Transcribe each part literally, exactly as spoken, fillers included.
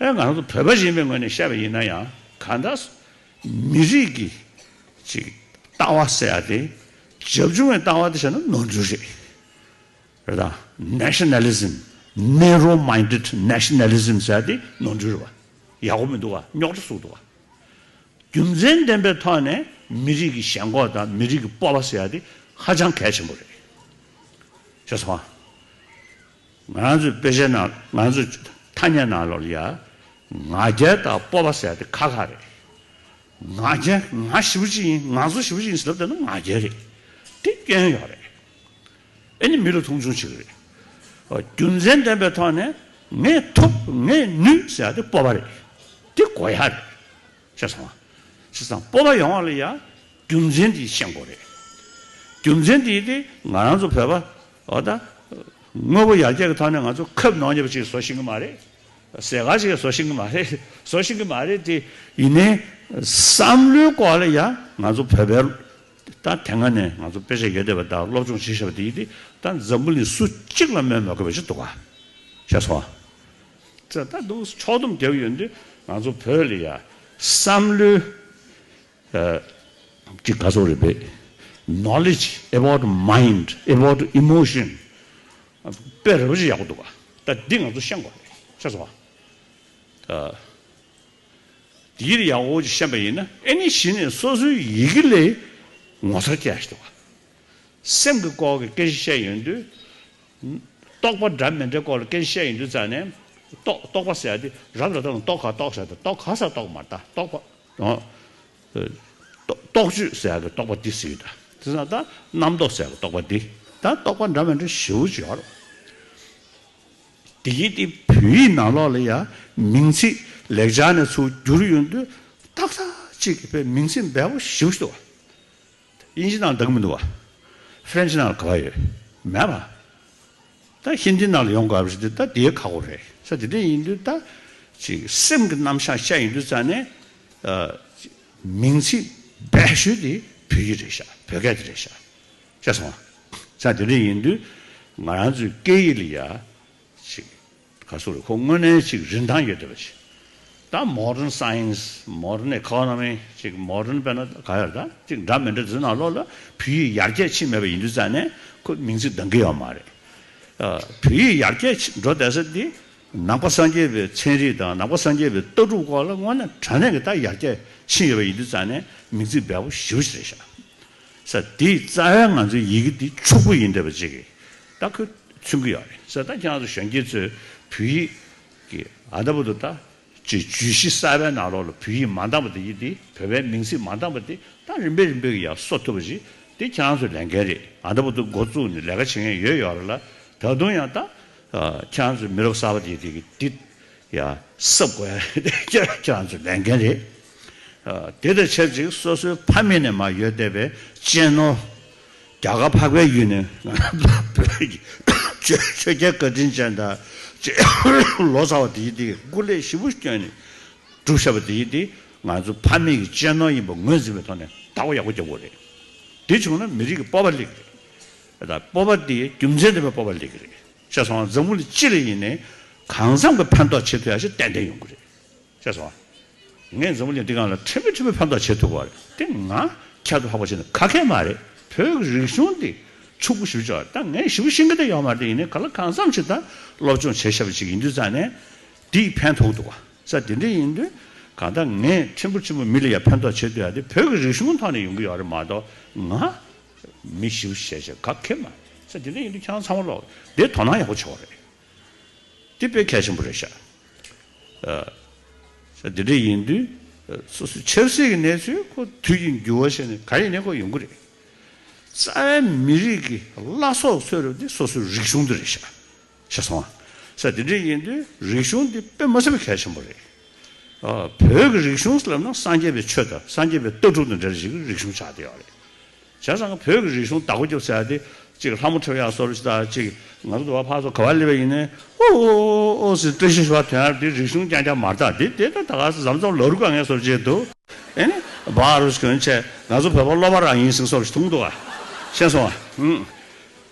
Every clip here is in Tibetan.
ཨེ་ང་རང་ཚོ་བོད་པ་ཡིན་པའི་ངོས་ནས་བཤད་པ་ཡིན་ན་ཡང་གང་ལྟར་མི་རིགས་ཀྱི་ཅིག་ལྟ་བ་ཟེར་ཡ་དེ་རྒྱབ་ལྗོངས་ཀྱི་ལྟ་བ་དེ་བྱས་ན་ནོར་འཁྲུལ་རེད། རེད་དང་། Nationalism, narrow minded nationalism ཟེར་ཡ་དེ་ནོར་འཁྲུལ་རེད་བ། ཡག་པོ་མི་འདུག་བ། རྙོག་དྲ་བཟོ་འདུག་བ། རྒྱུ་མཚན་ལྡན་པའི་ཐོག་ནས་མི་རིགས་ཀྱི་ཞེན་ཁོག་དང་མི་རིགས་ཀྱི་སྤོབས་པ་ཟེར་ཡ་དེ་ཧ་ཅང་གལ་ཆེན་པོ་རེད། ཤེས་སོང་ང་། ང་ཚོའི་དཔེ་ཆའི་ནང་ང་ཚོའི་ཐ་སྙད་ནང་ལོགས་ལ་ཡ་ང་རྒྱལ་དང་སྤོབས་པ་ཟེར་ཡ་དེ་ཁ་ཁ་རེད། ང་རྒྱལ། ང་ཞེ་པོ་ཅིག་ཡིན། ང་ཚོ་ཞེ་པོ་ཅིག་ཡིན་ཟེར་ལབ་བསྡད་ན་ང་རྒྱལ་རེད། དེ་སྐྱོན་ཡོད་རེད། ཨེ་ནི་མི་ལ་མཐོང་ཆུང་བྱེད་ཀྱི་རེད། རྒྱུ་མཚན་ལྡན་པའི་ཐོག་ནས་ངས་ཐུབ་ངས་ནུས་ཟེར་ཡ་དེ་སྤོབས་པ་རེད། དེ་དགོས་ཡ་རེད། ཤེས་སོང་ང་། བྱས་ཙང་སྤོབས་པ་ཡོང་བ་ལ་ཡ་རྒྱུ་མཚན་དེ་ཤེས་དགོས་རེད། རྒྱུ་མཚན་དེ་དེ་ང་རང་ཚོ་བོད་པ་འོ་ད་དངོས་པོ་ཡར་རྒྱས་ཀྱི་ཐོག་ནས་ང་ཚོ་ཁབ་ནང་ཉེ་བ་ཅིག་བཟོ་ཤེས་ཀྱི་མ་རེད། ཟས་ག་ཅིག་བཟོ་ཤེས་ཀྱི་མ་རེད། བཟོ་ཤེས་ཀྱི་མ་རེད་དེ། ཡིན་ནའི་བསམ་བློའི་སྐོར་ལ་ཡ་ང་ཚོ་བོད་པའི་ད་དེ་སྔ་ནས་ང་ཚོ་དཔེ་ཆ་ཡོད་བསྡད་པ་དང་སློབ་སྦྱོང་བྱེད་བཞིན་པ་དེ་ཡིན་ཏེ། ད་འཛམ་བུ་གླིང་སུ་གཅིག་ལ་སྨོས་མ་དགོས་པ་ཞིག་འདུག་ག་ཤེས་སོང་། ད་འདུག་ཕྱོགས་བསྡོམས་རྒྱབ་ཡོང་དུས་ང་ཚོ་བོད་ལ་ཡ་བསམ་བློའི་ཨ་ཅིག་ག་ཚོད་རེད་པས། Knowledge about mind, about emotion དཔེ་ར་བ་ཅིག་ཡག་པོ་འདུག་ག་ད་འདི་ང་ཚོ་ཤེས་དགོས་རེད། ཤེས་སོང་ཨ། དེའི་ཡག་པོ་ཅིག་ཤེས་པ་ཡིན་ན་ཨེ་ནི་གཞི་ནས་སོ་སོའི་ཡི་གེ་ལས་ངོ་མཚར་སྐྱེ་ཞིག་འདུག་ག་སེམས་ཀྱི་སྐོར་གྱི་སྐད་ཆ་བཤད་ཡོང་དུས། རྟོག་པ་འདྲ་མི་འདྲའི་སྐོར་ལ་སྐད་ཆ་བཤད་ཡོང་དུས་ཙང་ནས། རྟོག་རྟོག་པ་ཟེར་ཡ་དེ་རབ་ར་དང་རྟོག་ག་རྟོག་ཟེར་ཏེ་རྟོག་ག་ས་རྟོག་མ་རེད་ད། རྟོག་པ། ཨོ། རྟོག་རྟོག་བཅོས་ཟེར་ཡ་གི་རྟོག་པ་འདི་ཟེར་ཡོད་ད། དེ་ཙང་ད་རྣམ་རྟོག་ཟེར་ཡ་གི་རྟོག་པ་འདི། ད་རྟོག་པ་འདྲ་མི་འདྲ་ཞེ་པོ་ཅིག་ཡོད་རེད། དེ་ཡིན་དེ་བོད་ཡིག་ནང་ལོགས་ལ་ཡ་མིང་ཚིག་ལེགས་སྦྱར་ནས་ཚུར་བསྒྱུར་ཡོང་དུས་ཏག་ཏག་ཅིག་གི་བོད་མིང་ཚིག་འབེལ་པོ་ཞེ་པོ་ཅིག་འདུག་བ། དབྱིན་ཇི་ནང་འདུག་མི་འདུག་བ། ཧྥ་རན་ཆི་ནང་ལ་ག་པར་ཡོད། མེད་པ། ད་ཧིན་དི་ནང་ལ་ཡོང་དགོས་པ་ཞིག་དེ་ད་དེའི་ཁག་པོ་རེད། ས་དེ་འདྲ་ཡིན་དུས་ད་ཅིག་སེམས་ཀྱི་རྣམ་གཞག་བཤད་ཡོང་དུས་ཙང་ནས་ཨ་མིང་ཚིག་སྦས་ཤོས་དེ་བོད་ཡིག་རེད་ཤག་བོད་སྐད་དེ་རེད་ཤག་ཤེས་སོང་ང་། ས་དེ་འདྲ་ཡིན་དུས་ང་རང་ཚོའི་སྐད་ཡིག་ལ་ཡ་ཅིག་ག་སོ་རེད། ཁོ་དངོས་གནས་ཅིག་རིན་ཐང་ཡོད་བསྡད་པ་ཅིག་ད་modern science, modern economy ཅིག་modern དཔེར་ན་ག་ཡོད་ད་ཅིག་འདྲ་མི་འདྲ་འཛིན་ནང་ལོགས་ལ་བོད་ཡིག་ཡར་རྒྱས་ཕྱིན་མེད་པ་ཡིན་དུས་ཙང་ནས་ཁོ་མིང་ཚིག་འདང་གི་ཡོད་མ་རེད། ཨ་བོད་ཡིག་ཡར་རྒྱས་ཕྱིན་འགྲོ་བསྡད་ས་འདི་ནང་པ་སངས་རྒྱས་པའི་ཚན་རིག་དང་ནང་པ་སངས་རྒྱས་པའི་ལྟ་གྲུབ་སྐོར་ལ་དངོས་གནས་དྲང་གནས་ཀྱི་ད་ཡར་རྒྱས་ཕྱིན་ཡོད་པ་ཡིན་དུས་ཙང་ནས་མིང་ཚིག་འབེལ་པོ་ཞེ་པོ་ཞིག་རེད་ཤག་ས་དེའི་རྩ་བའི་ང་ཚོའི་ཡི་གེ་འདི་ཕྱུག་པོ་ཡིན་བསྡད་པ་ཅིག་གིས་ད་ཁོས་མཚོན་གྱི་ཡོད་རེད། ས་ད་ཁྱེད་རང་ཚོ་གཞོན་སྐྱེས་ཚོས་བོད་ཡིག་གི་ཨ་ད་བར་དུ་ད་ཅིག་བརྗོད་གཞི་གསར་པའི་ནང་ལོགས་ལ་བོད་ཡིག་མ་འདང་བ་དེ་ཡིན་ཏེ་བོད་པའི་མིང་ཚིག་མ་འདང་བ་དེ་ད་རིམ་པས་རིམ་པས་ཀྱི་ཡར་གསོ་ཐུབ་པ་ཞིག་དེ་ཁྱེད་རང་ཚོའི་ལས་འགན་རེད། ཨ་ད་བར་དུ་འགོ་བཙུགས་ནས་ལས་ཀ་བྱེད་མཁན་ཡོད་ཡོད་རེད་ལ། ད་དུང་ཡང་ད་ཁྱེད་རང་ཚོའི་མི་རབས་གསར་པ་དེ་དེ་གི་དེ་ཡ་གསབ་དགོས་ཡ་ཁྱེད་རང་ཚོའི་ལས་འགན་རེད། ཨ་དེ་དང་ཆབས་ཅིག་སོ་སོའི་ཕ་མེས་ནས་མར་ཡོད་བསྡད་པའི་གཅེས་ནོར། རྒྱ་གར་འཕགས་པའི་ཡུལ་ནས་བོད་ཀྱི་ཆོས་ཆོས་རྒྱལ་བཀའ་དྲིན་ཅན་དང་ལོ་ཙཱ་བ་དེ་དེ་སྐུ་ལས་ཞེ་པོ་བསྐྱོན་ནས་བསྒྲུབས་བཞག་པ་དེ་དེ་ང་ཚོ་ཕ་མེས་ཀྱི་གཅེས་ནོར་ཡིན་པ་ངོས་འཛིན་པའི་ཐོག་ནས་བདག་པོ་ཡག་པོ་རྒྱབ་དགོས་རེད། དེ་བྱུང་ན་མི་རིགས་ཀྱི་སྤོབས་པ་སླེབས་ཀྱི་རེད། ད་སྤོབས་པ་དེ་རྒྱུ་མཚན་ལྡན་པའི་སྤོབས་པ་སླེབས་ཀྱི་རེད། ཤེས་སོང་ང་། འཛམ་བུ་གླིང་སྤྱི་ལ་ཡིན་ནའི་གང་འཚམ་གྱི་ཕན་ཐོགས་བྱེད་ཐུབ་ཡ་ཞིག་ཏན་ཏན་ཡོང་གི་རེད། ཤེས་སོང་ང་། ངས་འཛམ་བུ་གླིང་འདི་སྒང་ལ་ཕྲན་བུ་ཕྲན་བུ་ཕན་ཐོགས་བྱེད་ཐུབ་པ་རེད་དེ་ང་ཁྱད་དུ་འཕགས་པ་བྱས་ན་ག་གེ་མ་རེད། བོད་ཀྱི་རིག་གཞུང་འདི་ཕྱུག་པོ་ཞེ་པོ་ཅིག་ཡོད་རེད། ད་ངས་ཞེ་པོ་ཤེས་ཀྱི་ད་ཡོད་མ་རེད། དེ་ཡིན་ནའི་ག་ལ་གང་འཚམ་ཞིག་ད་སློབ་སྦྱོང་བྱས་བཞག་པ་ཅིག་ཡིན་དུས་ཙང་ནས་དེས་ཕན་ཐོགས་འདུག་ག་ས་དེ་འདྲ་ཡིན་དུས་གང་ལྟར་ངས་ཕྲན་བུ་ཕྲན་བུ་མི་ལ་ཡ་ཕན་ཐོགས་བྱེད་ཐུབ་ཡ་དེ་བོད་ཀྱི་རིག་གཞུང་ཐོག་ནས་ཡོང་གི་ཡོད་རེད་མ་གཏོགས་ང་མི་ཞེ་པོ་བྱས་བྱས་ག་གེ་མ་རེད། ས་དེ་འདྲ་ཡིན་དུས་ཁྱེད་རང་ཚང་མ་ལོག་དེ་དོ་སྣང་ཡག་པོ་བྱེད་དགོས་རེད། དེ་དཔེ་གལ་ཆེན་པོ་རེད་ཤག་ཨ། ས་འདི་འདྲ་ཡིན་དུས་ཨ་སོ་སོའི་ཆབ་སྲིད་ཀྱི་གནས་ཚུལ་ཁོ་དུས་ཀྱི་འགྱུར་བ་བྱས་ནས་ག་ཡིན་ནའི་ཁོ་ཡོང་གི་རེད། རྩ་བའི་མི་རིགས་ཀྱི་བླ་སྲོག་གསོ་རབས་དེ་སོ་སོའི་རིག་གཞུང་དེ་རེད་ཤག་ཤེས་སོང་ང་། ས་འདི་འདྲ་ཡིན་དུས་རིག་གཞུང་འདི་དཔེ་མ་སྲིད་པའི་གལ་ཆེན་པོ་རེད། ཨ་བོད་ཀྱི་རིག་གཞུང་ཟེར་ལབ་ན་སངས་རྒྱས་པའི་ཆོས་དང་སངས་རྒྱས་པའི་ལྟ་གྲུབ་དང་འབྲེལ་བའི་རིག་གཞུང་ཆགས་བསྡད་ཡོད་རེད། བྱས་ཙང་བོད་ཀྱི་རིག་གཞུང་བདག་པོ་རྒྱབ་ཟེར་ཡ་དེ་གཅིག་ལྷ་མོ་འཁྲབ་ཡག་བཟོ་འདྲ་ཅིག་དང་གཅིག་ང་ཚོ་འདི་བ་ཕར་ཚུར་ག་པར་སླེབས་པ་ཡིན་ནའི་ཨོ་ཨོ་ཨོ་ཨོ་ཟེར་བཀྲ་ཤིས་ཞུ་བ་དོན་ཡག་དེ་རིག་གཞུང་རྐྱང་རྐྱང་མ་རེད་ད། དེ་དེ་ད་ད་ག་ཟམ་ཟམ་ལ་རུ་དཀའ་ངལ་བཟོ་འདྲ་ཅིག་འདུག་ཨེ་ནི་བ་རུ་གོན་ཆེ་ང་ཚོ་བོད་པ་སློབ་པ་རང་ཡིན་ཟེར་བཟོ་འདྲ་ཅིག་མཐོང་འདུག་ག་ཤེས་སོང་ང་། ཧུམ།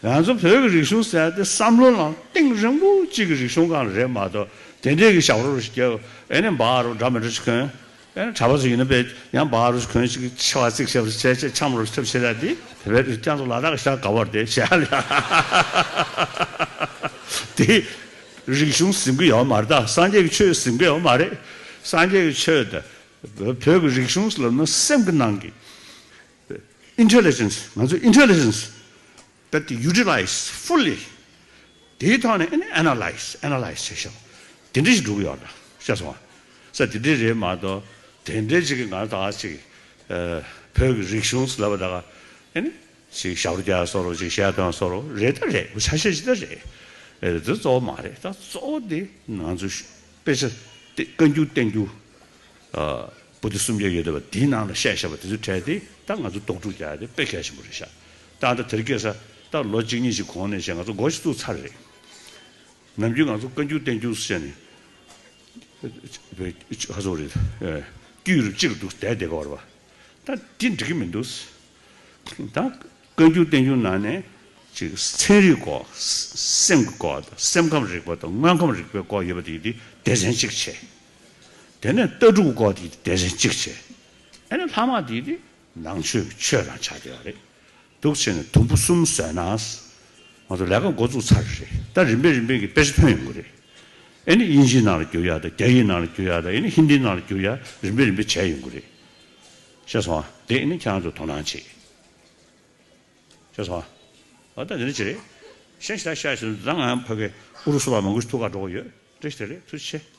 ང་ཚོ་བོད་ཀྱི་རིག་གཞུང་ཟེར་ཡ་དེ་བསམ་བློ་ནང་གཏིང་རིང་པོ་གཅིག་གི་རིག་གཞུང་སྒང་ལ་རེད་མ་གཏོགས་ དེ་འདྲའི་གི་ཞབས་བྲོ་ཞིག་རྒྱབ། ཨེ་ནི་འབའ་རུ་འདྲ་མི་འདྲ་ཞིག་གོན། ཨེ་ནི་གྲྭ་པ་ཚོ་ཡིན་ན་པས་ཡང་འབའ་རུ་ཞིག་གོན་ཞིག་ཆེ་བ་ཙིག་ཞབས་བྲོ་བྱས་བྱས་འཆམ་རུ་ཞིག་ཐབས་བྱེད་ད་དེ་བེད་བེད་ཀྱང་ཚོ་ལ་དྭགས་ཤ་ག་བར་དེ་བྱས་ལ་དེ་རིག་གཞུང་ཟིན་གི་ཡོད་མ་རེད། ད་སངས་རྒྱས་ཀྱི་ཆོས་ཟིན་གི་ཡོད་མ་རེད། སངས་རྒྱས་ཀྱི་ཆོས་ད་བོད་ཀྱི་རིག་གཞུང་ལབ་ན་སེམས་ཀྱི་ནང་གི intelligence། ང་ཚོ་intelligence་དཔེ་དེ་utilize fully། དེའི་ཐོག་ནས་ཨ་ནི་analyze analyze་བྱེད་ཤོག་དེ་འདྲ་ཞིག་འགྲོ་གི་ཡོད་ལ་ཤེས་སོང་ང་། ས་དེ་འདྲ་རེད་མ་གཏོགས་དེ་འདྲ་ཅིག་གི་ང་ད་ཅིག་ཨ་བོད་ཀྱི་རིག་གཞུང་ལབ་པ་ད་ག་ཨ་ནི་ཅིག་ཞབས་བྲོ་རྒྱག་སོགས་རོགས་ཅིག་བཤད་སྟངས་སོགས་རོགས་རེད་ད་རེད། ཆ་ཤས་ཅིག་ད་རེད། ཨེ་དེ་གཙོ་བོ་མ་རེད། ད་གཙོ་བོ་དེ་ང་ཚོ་དཔེ་ཆ་དེ་བཀའ་འགྱུར་བསྟན་འགྱུར། ཨ། པོ་ཏི་སུམ་བརྒྱ་ཡོད་བསྡད་པ་དེའི་ནང་ལ་བཤད་བཞག་པ་དེ་ཚོའི་གྲས་དེ་ད་ང་ཚོ་རྡོག་ཕྲུག་རྒྱག་ཡ་དེ་དཔེ་གལ་ཆེན་པོ་རེད་ཤག་ད་ལྟ་དེར་སྐྱེས་ས་ད་ལོ་གཅིག་གཉིས་ཤིག་གོང་ནས་བཤད་ང་ཚོ་མགོ་ཞིག་བཙུགས་ཚར་རེད། ནམ་རྒྱུན་ང་ཚོ་བཀའ་འགྱུར་བསྟན་འགྱུར་ཟེར་ནས་ཧ་ཚོ་རེད། དཀྱུས་རུ་གཅིག་ལ་འདུག་བསྡད་བསྡད་པ་རེད་བ། ད་དེ་འགྲིག་གི་མི་འདུག་ད་བཀའ་འགྱུར་བསྟན་འགྱུར་ནང་ནས་ཅིག་ཚན་རིག་སྐོར། སེམས་ཀྱི་སྐོར་དང་སེམས་ཁམས་རིག་པ་དང་དངོས་ཁམས་རིག་པའི་སྐོར་ཡོད་པ་དེ་དེ་སྡེ་ཚན་གཅིག་བྱས། དེ་ནས་ལྟ་གྲུབ་སྐོར་དེ་སྡེ་ཚན་གཅིག་བྱས། ཨ་ནི་ལྷག་མ་དེ་དེ་ནང་ཆོས་ཀྱི་ཆོས་དང་ཆགས་བསྡད་པ་རེད། འདུག་བྱས་ནས་དུམ་བུ་གསུམ་བཟོས་ན། ང་ཚོ་ལས་ཀ་འགོ་བཙུགས་ཚར་རེད། ད་རིམ་པས་རིམ་པས་ཀྱི་དཔེ་ཆ་ཐོན་ཡོང་གི་རེད། ཨེ་ནི་དབྱིན་ཇིའི་ནང་ལ་བསྒྱུར་ཡ་དང་རྒྱ་ཡིག་ནང་ལ་བསྒྱུར་ཡ་དང་ཨེ་ནི་ཧིན་དིའི་ནང་ལ་བསྒྱུར་ཡ་རིམ་པས་རིམ་པས་བྱས་ཡོང་གི་རེད། ཤེས་སོང་ཨ། དེ་ཨེ་ནི་ཁྱེད་རང་ཚོ་དོ་སྣང་བྱེད། ཤེས་སོང་ཨ། ཨ་ད་དེ་འདྲ་ཅིག་རེད། གཞན་ཞིག་ད་ཤ་ཞིག་ད་ང་ཕ་གི་ཨུ་རུ་སུ་བ་མང་པོ་ཞིག་ཐུག་ག་འགྲོ་གི་ཡོད། བཀྲ་ཤིས་བདེ་ལེགས། ཐུགས་རྗེ་ཆེ།